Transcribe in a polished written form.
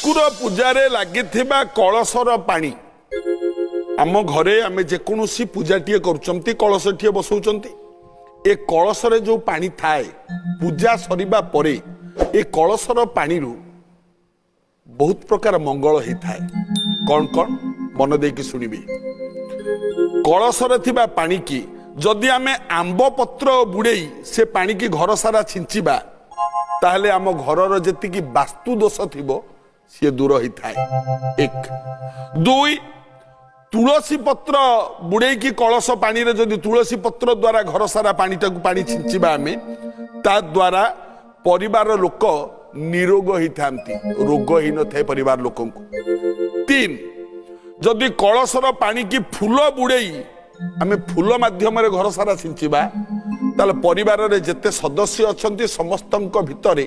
ଠାକୁର ପୂଜାରେ ଲାଗିଥିବା କଳସର ପାଣି, ଆମ ଘରେ ଆମେ ଯେକୌଣସି ପୂଜାଟିଏ କରୁଛନ୍ତି, କଳସଟିଏ ବସାଉଛନ୍ତି, ଏ କଳସରେ ଯୋଉ ପାଣି ଥାଏ, ପୂଜା ସରିବା ପରେ ଏ କଳସର ପାଣିରୁ ବହୁତ ପ୍ରକାର ମଙ୍ଗଳ ହେଇଥାଏ। କ'ଣ କ'ଣ, ମନ ଦେଇକି ଶୁଣିବେ। କଳସରେ ଥିବା ପାଣିକି ଯଦି ଆମେ ଆମ୍ବ ପତ୍ର ବୁଡ଼େଇ ସେ ପାଣିକି ଘର ସାରା ଛିଞ୍ଚିବା, ତାହେଲେ ଆମ ଘରର ଯେତିକି ବାସ୍ତୁ ଦୋଷ ଥିବ, ସିଏ ଦୂର ହେଇଥାଏ। ଏକ। ଦୁଇ, ତୁଳସୀ ପତ୍ର ବୁଡ଼େଇକି କଳସ ପାଣିରେ ଯଦି ତୁଳସୀ ପତ୍ର ଦ୍ୱାରା ଘର ସାରା ପାଣିଟାକୁ ପାଣି ଛିଞ୍ଚିବା ଆମେ, ତା ଦ୍ୱାରା ପରିବାର ଲୋକ ନିରୋଗ ହେଇଥାନ୍ତି, ରୋଗ ହେଇନଥାଏ ପରିବାର ଲୋକଙ୍କୁ। ତିନି, ଯଦି କଳସର ପାଣିକି ଫୁଲ ବୁଡ଼େଇ ଆମେ ଫୁଲ ମାଧ୍ୟମରେ ଘର ସାରା ଛିଞ୍ଚିବା, ତାହେଲେ ପରିବାରରେ ଯେତେ ସଦସ୍ୟ ଅଛନ୍ତି, ସମସ୍ତଙ୍କ ଭିତରେ